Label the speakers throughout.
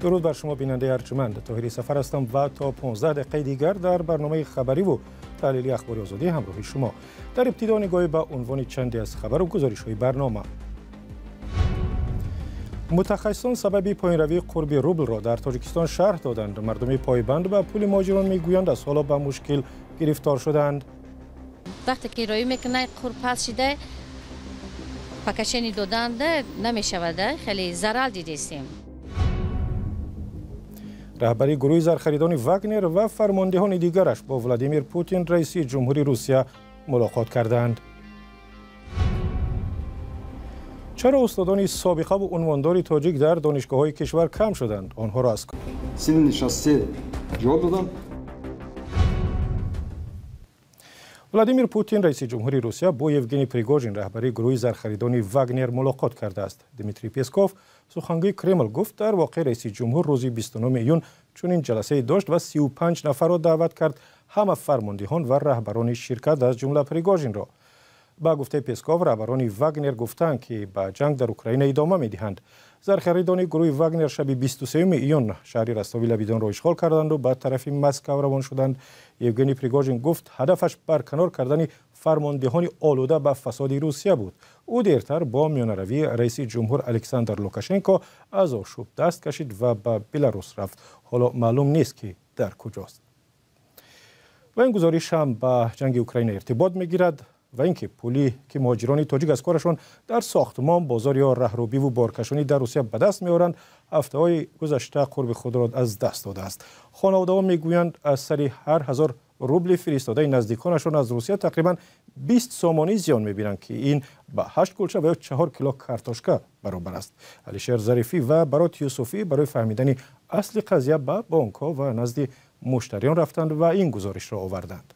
Speaker 1: Дуруд бар шумо, бинандаи арҷманд. Тоҳири Сафар ҳастам ва то 15 дақиқаи дигар дар барномаи хабарӣ ва таҳлили Ахбори Озодӣ ҳамроҳи шумо. Дар ибтидо нигоҳе ба унвони чанде аз хабару гузоришҳои барнома. Мутахассисон сабаби поёнравии қурби рублро дар Тоҷикистон шарҳ доданд. Мардуми пойбанд ба пули муҳоҷирон мегӯянд, аз ҳоло ба мушкил гирифтор шуданд.
Speaker 2: Вақте ки роӣ мекунад, қурб паст шуда, пакашени доданд намешавад, хеле зарар дидестем.
Speaker 1: Раҳбари гурӯҳи зархаридони Вагнер ва фармондеҳони дигараш бо Владимир Путин, раиси ҷумҳури Русия, мулоқот карданд. Чаро устодони собиқаву унвондори тоҷик дар донишгоҳҳои кишвар кам шуданд? Онҳоро аз
Speaker 3: синни 63 ҷавоб додам.
Speaker 1: Владимир Путин, раиси ҷумҳури Русия, бо Евгений Пригожин, раҳбари гурӯҳи зархаридони Вагнер, мулоқот кардааст. Дмитрий Песков, сухангӯи Кремл, гуфт, дар воқеъ раиси ҷумҳур рӯзи 29 июн чунин ҷаласае дошт ва 35 нафарро даъват кард, ҳама фармондиҳон ва раҳбарони ширкат, аз ҷумла Пригожинро. Ба гуфтаи Песков, раҳбарони Вагнер гуфтанд, ки ба ҷанг дар Украина идома медиҳанд. Зархаридони гурӯҳи Вагнер шаби 23 июн шаҳри Ростови Лабидонро ишғол карданду ба тарафи Москав равон шуданд. Евгений Пригожин гуфт, ҳадафаш барканор кардани фармондиҳони олуда ба фасоди Русия буд. Ӯ дертар бо миёнаравии раиси ҷумҳур Александр Лукашенко аз ошӯб даст кашид ва ба Беларус рафт. Ҳоло маълум нест, ки дар куҷост. Ва ин гузориш ҳам ба ҷанги Украина иртибот мегирад ва ин ки пуле ки муҳоҷирони тоҷик аз корашон дар сохтмон, бозор ё раҳрӯбиву боркашонӣ дар Русия ба даст меоранд, ҳафтаҳои гузашта қурби худро аз даст додааст. Хонаводаҳо мегӯянд, аз сари ҳар 1000 рубли фиристодаи наздиконашон аз Русия тақрибан 20 сомонӣ зиён мебинанд, ки ин ба 8 кулча ва ё 4 кило картошка баробар аст. Алишер Зарифӣ ва Барот Юсуфӣ барои фаҳмидани асли қазия ба бонкҳо ва назди муштариён рафтанд ва ин гузоришро оварданд.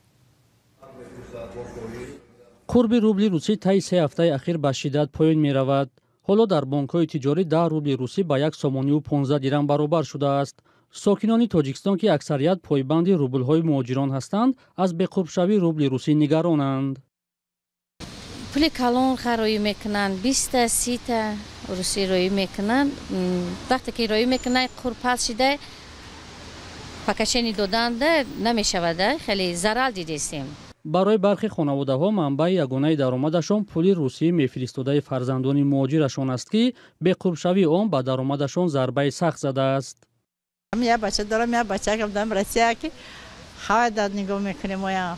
Speaker 4: Қурби рубли русӣ таи 3 ҳафтаи ахир ба шиддат поён меравад. Ҳоло дар бонкҳои тиҷорӣ 10 рубли русӣ ба 1 сомонию 15 дирам баробар шудааст. Сокинони Тоҷикистон, ки аксарият пойбанди рублҳои муҳоҷирон ҳастанд, аз беқурбшавии рубли русӣ нигаронанд.
Speaker 2: Пули калон роӣ мекунанд, 20-та 30-та русӣ роӣ мекунанд. Вақте ки роӣ мекунанд, қурб паст шуда, пакашени доданд намешавад, хеле зарар дидестем.
Speaker 4: Барои бархи хонаводаҳо манбаи ягонаи даромадашон пули русии мефиристодаи фарзандони муҳоҷирашон аст, ки беқурбшавии он ба даромадашон зарбаи сахт задааст.
Speaker 5: Як бача дорам, як бачакам дар Россия, ки ҳавай дар нигоҳ мекунем. Оя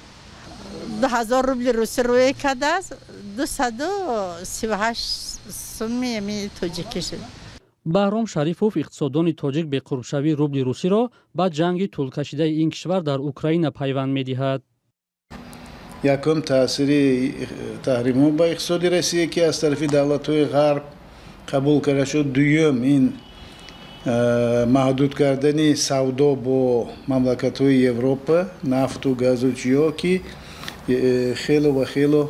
Speaker 5: 2000 рубли русӣ рӯй кардааст, 238 сумми тоҷикӣ шуд.
Speaker 4: Баҳром Шарифов, иқтисоддони тоҷик, беқурбшавии рубли русиро ба ҷанги тӯлкашидаи ин кишвар дар Украина пайванд медиҳад.
Speaker 6: Якум таъсири таҳримҳо ба иқтисоди Россия, ки аз тарафи давлатҳои ғарб қабул карда шуд. Дуюм, ин маҳдуд кардани савдо бо мамлакатҳои Европа, нафту газу чиё, ки хело ва хело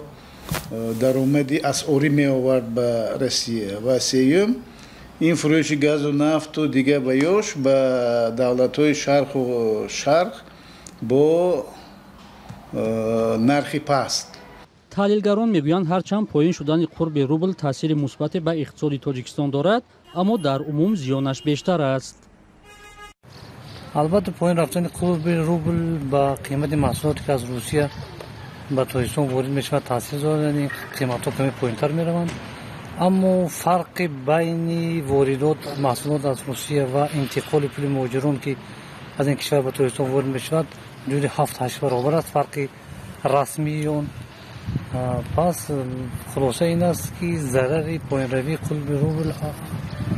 Speaker 6: даромади асъорӣ меовард ба Россия. Ва сеюм, ин фурӯши газу нафту дигар ба ёш ба давлатҳои шарқу шарқ бо нархи паст.
Speaker 4: Таҳлилгарон мегӯянд, ҳарчанд поён шудани қурби рубл таъсири мусбате ба иқтисоди Тоҷикистон дорад, аммо дар умум зиёнаш бештар аст.
Speaker 7: Албатта, поён рафтани қурби рубл ба қимати маҳсулоте, ки аз Русия ба Тоҷикистон ворид мешавад, таъсир дорад, яъне қиматҳо каме поёнтар мераванд. Аммо фарқи байни воридот маҳсулот аз Русия ва интиқоли пули муҳоҷирон, ки аз ин кишвар ба Тоҷикистон ворид мешавад, ҳудуди 7-8 баробар аст фарқи расмии он. Пас хулоса ин аст, ки зарари поёнравии қурби рубл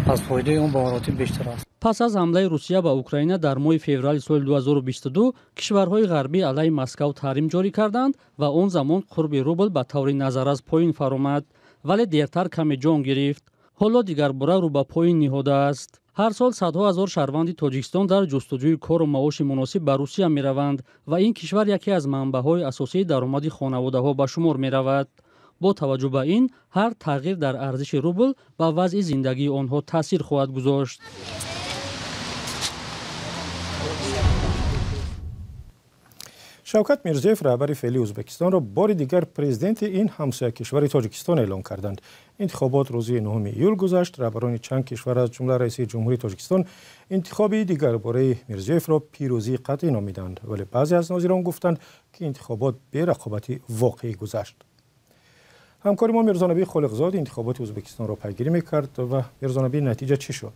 Speaker 7: аз фоидаи он ба маротиб бештар аст.
Speaker 4: Пас аз ҳамлаи Русия ба Украина дар моҳи феврали соли 2022, кишварҳои ғарбӣ алайҳи Москав таҳрим ҷорӣ карданд ва он замон қурби рубл ба таври назаррас поён фаромад, вале дертар каме ҷон гирифт. Ҳоло дигарбора рӯ ба поён ниҳодааст. Ҳар сол садҳо ҳазор шаҳрванди Тоҷикистон дар ҷустуҷӯи кору маоши муносиб ба Русия мераванд ва ин кишвар яке аз манбаъҳои асосии даромади хонаводаҳо ба шумор меравад. Бо таваҷҷӯҳ ба ин, ҳар тағйир дар арзиши рубл ба вазъи зиндагии онҳо таъсир хоҳад гузошт.
Speaker 1: Шавкат Мирзиёев раҳбари феълии Ӯзбекистонро бори дигар президенти ин ҳамсоя кишвари Тоҷикистон эълон карданд. Интихобот рӯзи 9 июл гузашт. Раҳбарони чанд кишвар аз ҷумла раиси ҷумҳурии Тоҷикистон интихоби дигарбораи Мирзиёевро пирӯзии қатъӣ номиданд, вале баъзе аз нозирон гуфтанд, ки интихобот берақобати воқеӣ гузашт. Ҳамкори мо Мирзонабӣ Холиқзод интихоботи Ӯзбекистонро пайгирӣ мекард ва Мирзонабӣ, натиҷа чӣ шуд?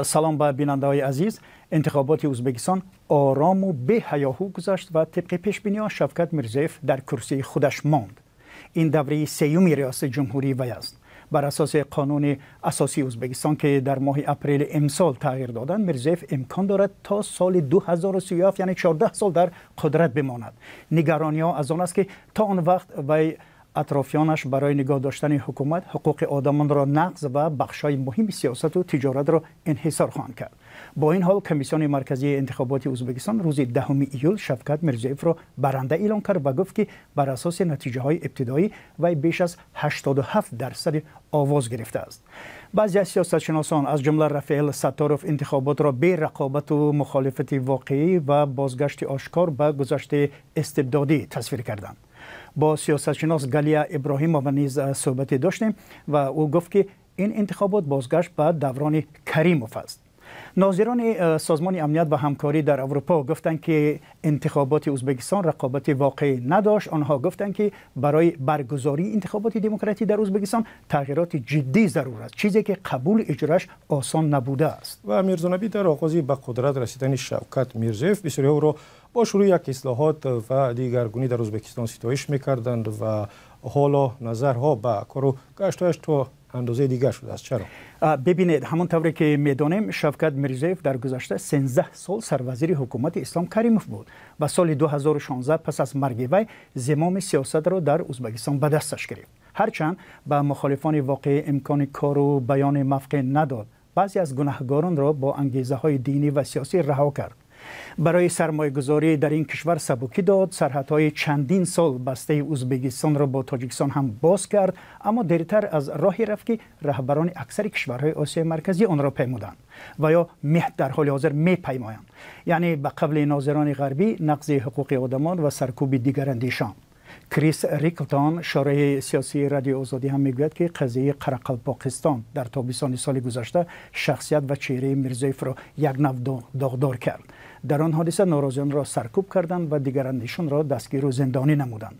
Speaker 8: Салом ба бинандаҳои азиз. Интихоботи Ӯзбекистон орому беҳаёҳу гузашт ва тибқи пешбиниҳо Шавкат Мирзиёев дар курсии худаш монд. Ин давраи сеюми риёсати ҷумҳурии вай аст. Бар асоси қонуни асосии Ӯзбекистон, ки дар моҳи апрели имсол тағйир доданд, Мирзиёев имкон дорад то соли 2037, яъне 14 сол дар қудрат бимонад. Нигарониҳо аз он аст, ки то он вақт вай атрофиёнаш барои нигоҳ доштани ҳукумат ҳуқуқи одамонро нақз ва бахшҳои муҳими сиёсату тиҷоратро инҳисор хоҳанд кард. Бо ин ҳол Комиссиони марказии интихоботи Ӯзбекистон рӯзи 10 июл Шавкат Мирзиёевро баранда эълон кард ва гуфт, ки бар асоси натиҷаҳои ибтидоӣ вай беш аз 87% овоз гирифтааст. Баъзе аз сиёсатшиносон, аз ҷумла Рафаэл Сатторов, интихоботро берақобату мухолифати воқеӣ ва бозгашти ошкор ба гузашти истибдодӣ тасвир карданд. Бо сиёсатшинос Галия Иброҳимова низ суҳбате доштем ва ӯ гуфт, ки ин интихобот бозгашт ба даврони Каримов аст. Нозирони Созмони амният ва ҳамкорӣ дар Аврупо гуфтанд, ки интихоботи Ӯзбекистон рақобати воқеӣ надошт. Онҳо гуфтанд, ки барои баргузории интихоботи демократӣ дар Ӯзбекистон тағйироти ҷиддӣ зарур аст, чизе ки қабули иҷроаш осон набудааст.
Speaker 1: Ва Мирзонабӣ, дар оғози ба қудрат расидани Шавкат Мирзиёев бисёриҳо ӯро бо шурӯи як ислоҳот ва дигаргунӣ дар Ӯзбекистон ситоиш мекарданд ва ҳоло назарҳо ба кору гаштҳояш то андозаи дигар шудааст. Чаро?
Speaker 8: Бибинед, ҳамон тавре ки медонем, Шавкат Мирзиёев дар гузашта 13 сол сарвазири ҳукумати Ислом Каримов буд ва соли 2016 пас аз марги вай зимоми сиёсатро дар Ӯзбекистон ба дасташ гирифт. Ҳарчанд ба мухолифони воқеӣ имкони кору баёни мавқеъ надод, баъзе аз гунаҳгоронро бо ангезаҳои динӣ ва сиёсӣ раҳо кард. Барои сармоягузорӣ дар ин кишвар сабукӣ дод, сарҳадҳои чандин сол бастаи Ӯзбекистонро бо Тоҷикистон ҳам боз кард, аммо дертар аз роҳе рафт, ки раҳбарони аксари кишварҳои Осиёи Марказӣ онро паймуданд ва ё дар ҳоли ҳозир мепаймоянд, яъне ба қавли нозирони ғарбӣ нақзи ҳуқуқи одамон ва саркӯби дигарандешон. Крис Риклтон, шореҳи сиёсии Радиои Озодӣ, ҳам мегӯяд, ки қазияи Қарақалпоқистон дар тобистони соли гузашта шахсият ва чеҳраи Мирзиёевро як нав доғдор кард. Дар он ҳодиса норозиёнро саркӯб карданд ва дигарандешонро дастгиру зиндонӣ намуданд.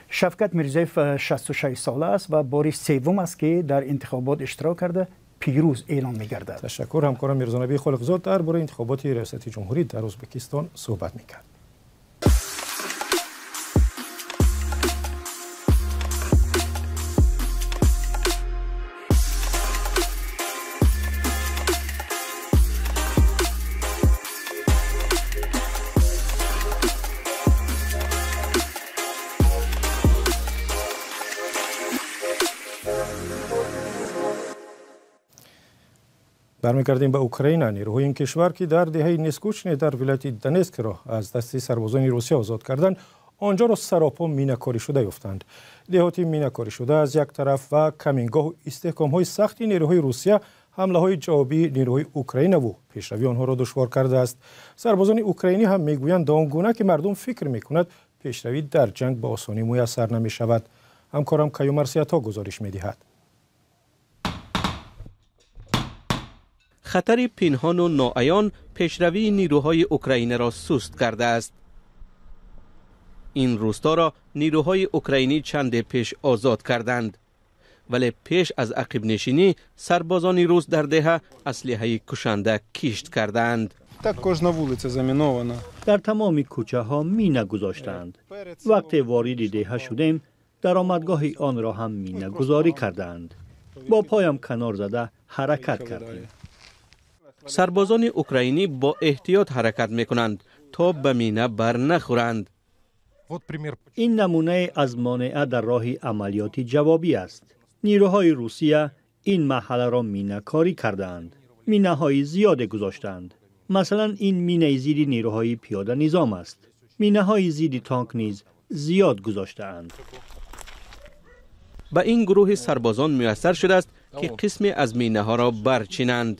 Speaker 8: Шавкат Мирзиёев 66 сола аст ва бори севум аст, ки дар интихобот иштирок карда пирӯз эълон мегардад.
Speaker 1: Ташаккур. Ҳамкорам Мирзонабӣ Холиқзод дар бораи интихоботи риёсати ҷумҳурӣ дар Ӯзбекистон суҳбат мекард. Бармегардем ба Украина. Нерӯҳои ин кишвар, ки дар деҳаи Нескучне дар вилояти Донецкро аз дасти сарбозони Русия озод карданд, онҷоро саропо минакорӣ шуда ёфтанд. Деҳоти минакорӣ шуда аз як тараф ва камингоҳу истеҳкомҳои сахти нерӯҳои Русия ҳамлаҳои ҷавобии нерӯҳои Украинаву пешравии онҳоро душвор кардааст. Сарбозони украинӣ ҳам мегӯянд, он гуна ки мардум фикр мекунад, пешравӣ дар ҷанг ба осонӣ муяссар намешавад. Ҳамкорам Каюмар Сиято гузориш медиҳад.
Speaker 9: Хатари пинҳону ноаён пешравии нирӯҳои Украинаро суст кардааст. Ин рӯсторо нирӯҳои украинӣ чанде пеш озод карданд, вале пеш аз ақибнишинӣ сарбозони рус дар деҳа аслиҳаи кушанда кишт кардаанд.
Speaker 10: Так кожна вулица заминована.
Speaker 11: Дар тамоми кӯчаҳо мина гузоштаанд. Вақте вориди деҳа шудем, даромадгоҳи онро ҳам минагузорӣ кардаанд. Бо поям канор зада ҳаракат кардем.
Speaker 9: Сарбозони украинӣ бо эҳтиёт ҳаракат мекунанд, то ба мина бар нахӯранд.
Speaker 11: Ин намунае аз монеа дар роҳи амалиёти ҷавобӣ аст. Нирӯҳои Русия ин маҳалларо минакорӣ кардаанд. Минаҳои зиёде гузоштаанд. Масалан, ин минаи зидди нирӯҳои пиёданизом аст. Минаҳои зидди танк низ зиёд гузоштаанд.
Speaker 9: Ба ин гурӯҳи сарбозон муяссар шудааст, ки қисме аз минаҳоро барчинанд.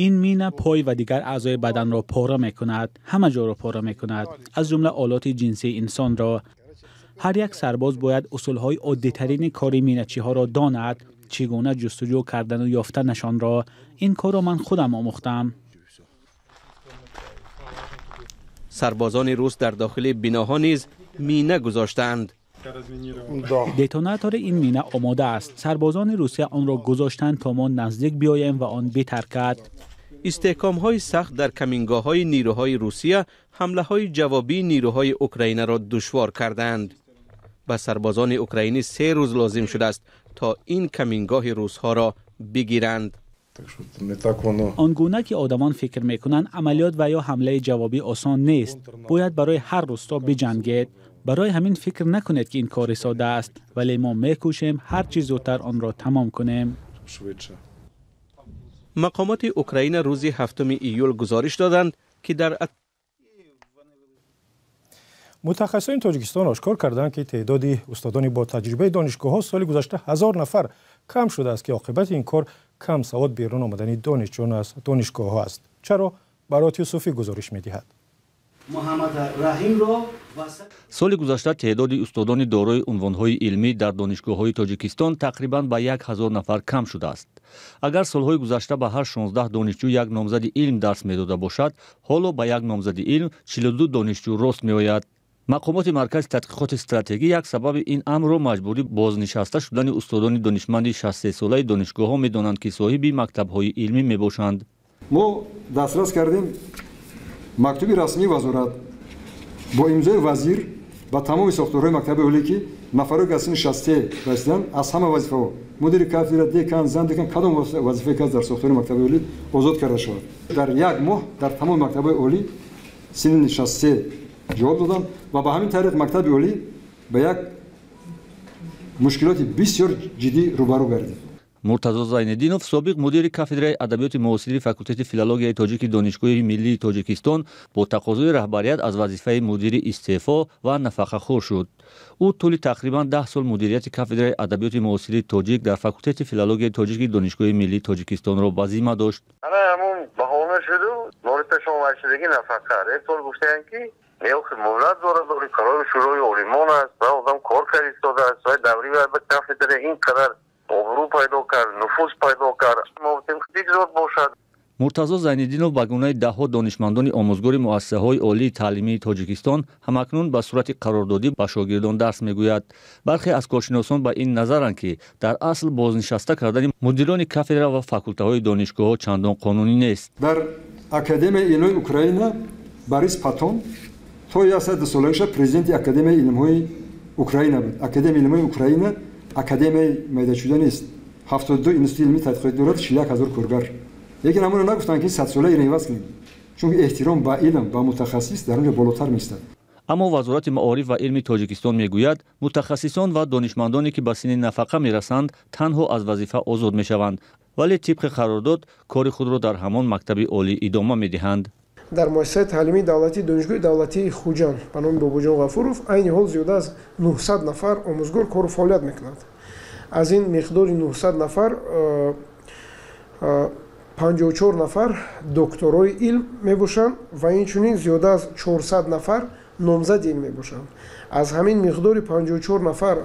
Speaker 12: Ин мина пой ва дигар аъзои баданро пора мекунад, ҳама ҷоро пора мекунад, аз ҷумла олоти ҷинсии инсонро. Ҳар як сарбоз бояд усулҳои оддитарини кори миначиҳоро донад, чӣ гуна ҷустуҷӯ кардану ёфтанашонро. Ин корро ман худам омӯхтам.
Speaker 9: Сарбозони рус дар дохили биноҳо низ мина гузоштаанд.
Speaker 12: Детонатори ин мина омода аст. Сарбозони Русия онро гузоштанд, то мо наздик биёем ва он битаркад.
Speaker 9: Истеҳкомҳои сахт дар камингоҳҳои нирӯҳои Русия ҳамлаҳои ҷавобии нирӯҳои Украинаро душвор кардаанд. Ба сарбозони украинӣ 3 рӯз лозим шудааст, то ин камингоҳи русҳоро бигиранд.
Speaker 12: Он гуна ки одамон фикр мекунанд, амалиёт ва ё ҳамлаи ҷавобӣ осон нест. Бояд барои ҳар рӯсто биҷангед. Барои ҳамин фикр накунед, ки ин кори сода аст, вале мо мекӯшем ҳар чӣ зудтар онро тамом кунем.
Speaker 9: Мақомоти Украина рӯзи 7 июл гузориш доданд, ки дар
Speaker 1: Мутахассисони Тоҷикистон ошкор карданд, ки теъдоди устодони бо таҷрибаи донишгоҳҳо соли гузашта 1000 нафар кам шудааст, ки оқибати ин кор камсавод берун омадани донишҷӯён аз донишгоҳҳо аст. Чаро? Барот Юсуфӣ гузориш медиҳад.
Speaker 13: Соли гузашта теъдоди устодони дорои унвонҳои илмӣ дар донишгоҳҳои Тоҷикистон тақрибан ба 1000 нафар кам шудааст. Агар солҳои гузашта ба ҳар 16 донишҷӯ як номзади илм дарс медода бошад, ҳоло ба як номзади илм 42 донишҷӯ рост меояд. Мақомоти Маркази тадқиқоти стратегӣ як сабаби ин амрро маҷбурӣ бознишаста шудани устодони донишманди 63-солаи донишгоҳҳо медонанд, ки соҳиби мактабҳои илмӣ мебошанд.
Speaker 3: Мо дастрас кардем мактуби расмии вазорат бо имзои вазир ба тамоми сохторҳои мактаби олӣ, ки нафарои ки аз синни 63 расиданд, аз ҳама вазифаҳо, мудири кафедра, декан, зандекан, кадом вазифае ки дар сохтори мактаби олӣ, озод карда шавад. Дар як моҳ дар тамоми мактабҳои олӣ синни 63 ҷавоб доданд ва ба ҳамин тариқ мактаби олӣ ба як мушкилоти бисёр ҷиддӣ рӯбарӯ гардид.
Speaker 13: Муртазо Зайниддинов, собиқ мудири кафедраи адабиёти муосири факултети филологияи тоҷики Донишгоҳи миллии Тоҷикистон, бо тақозои раҳбарият аз вазифаи мудири истеъфо ва нафақахӯр шуд. Ӯ тӯли тақрибан 10 сол мудирияти кафедраи адабиёти муосири тоҷик дар факултети филологияи тоҷики Донишгоҳи миллии Тоҷикистонро ба зимма дошт.
Speaker 14: Баҳона шуду лориташон нафақа. Ректор гуфтаанд, ки муҳлат дорад, қарори Шӯрои олимон аст ва одам кор кард истодааст ва даври кафедра ин қадар обрӯ пайдо кард, нуфуз пайдо кард, мо гуфтем бигзор бошад.
Speaker 13: Муртазо Зайниддинов ба гунаи даҳҳо донишмандони омӯзгори муассисаҳои олии таълимии Тоҷикистон ҳамакнун ба сурати қарордодӣ ба шогирдон дарс мегӯяд. Бархе аз коршиносон ба ин назаранд, ки дар асл бознишаста кардани мудирони кафедра ва факултаҳои донишгоҳҳо чандон қонунӣ нест.
Speaker 3: Дар Академияи илмҳои Украина Борис Патон то 102 солагиша президенти Академияи илмҳои Украина буд. Академияи илмҳои Украина академияи майдашуда нест. 72 институти илмии тадқиқотӣ дорад, 41 ҳазор коргар. Лекин ҳамонро нагуфтанд, ки 100 сола инро иваз кунем, чунки эҳтиром ба илм, ба мутахассис дар он ҷо болотар меистад.
Speaker 13: Аммо Вазорати маориф ва илми Тоҷикистон мегӯяд, мутахассисон ва донишмандоне ки ба синни нафақа мерасанд, танҳо аз вазифа озод мешаванд, вале тибқи қарордод кори худро дар ҳамон мактаби олӣ идома медиҳанд.
Speaker 15: Дар муассисаи таълимии давлатии Донишгоҳи давлатии Хуҷанд ба номи Бобоҷон Ғафуров айни ҳол зиёда аз 900 нафар омӯзгор кору фаъолият мекунанд. Аз ин миқдори 900 нафар 54 нафар докторои илм мебошанд ва инчунин зиёда аз 400 нафар номзади илм мебошанд. Аз ҳамин миқдори 54 нафар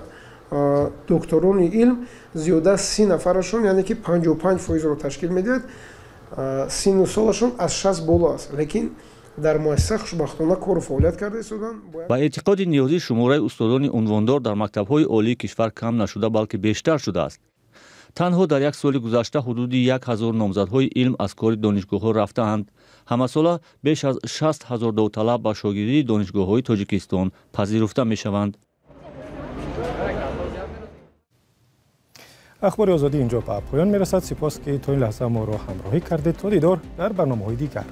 Speaker 15: докторони илм зиёда аз 30 нафарашон, яъне ки 55%-ро ташкил медиҳад, синну солашон аз 60 боло аст, лекин дар муассиса хушбахтона кору фаъолият карда истоданд.
Speaker 13: Ба эътиқоди Ниёзӣ, шумораи устодони унвондор дар мактабҳои олии кишвар кам нашуда, балки бештар шудааст. Танҳо дар як соли гузашта ҳудуди 1000 номзадҳои илм аз кори донишгоҳҳо рафтаанд. Ҳамасола беш аз 60 ҳазор довталаб ба шогирдии донишгоҳҳои Тоҷикистон пазируфта мешаванд.
Speaker 1: Ахбори Озодӣ инҷо ба поён мерасад. Сипос, ки то ин лаҳза моро ҳамроҳӣ кардед. То дидор дар барномаҳои дигар.